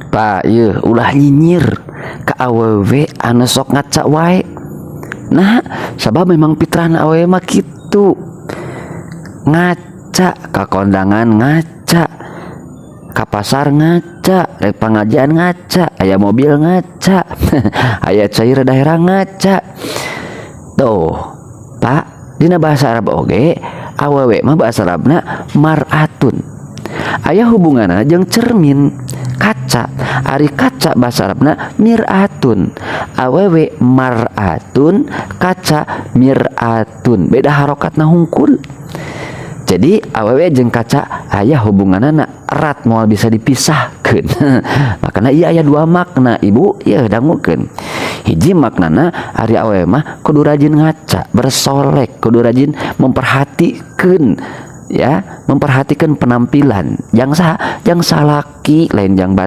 Pak, ieu ulah nyinyir ka awewe anu sok ngaca wae. Nah, sabab memang fitrahna awewe mah kitu, ngaca ka kondangan, ngaca ka pasar, ngaca rek pengajian, ngaca aya mobil, ngaca aya cair daerah, ngaca. Tuh, Pak, dina bahasa Arab oge awewe mah bahasa Arabna mar'atun, aya hubunganna jeung cermin, kaca. Ari kaca bahasa Arabna mir'atun. Awewe mar'atun, kaca mir'atun, beda harokatna hungkul. Jadi awewe jeung kaca aya hubunganna erat, moal bisa dipisahkeun. Makanya iya, aya dua makna, Ibu ya, dangukeun. Hiji maknana, ari awewe mah kudu rajin ngaca, bersolek, kudu rajin memperhatikan ya, memperhatikan penampilan. Jang saha? Jang salaki, lain jang bat.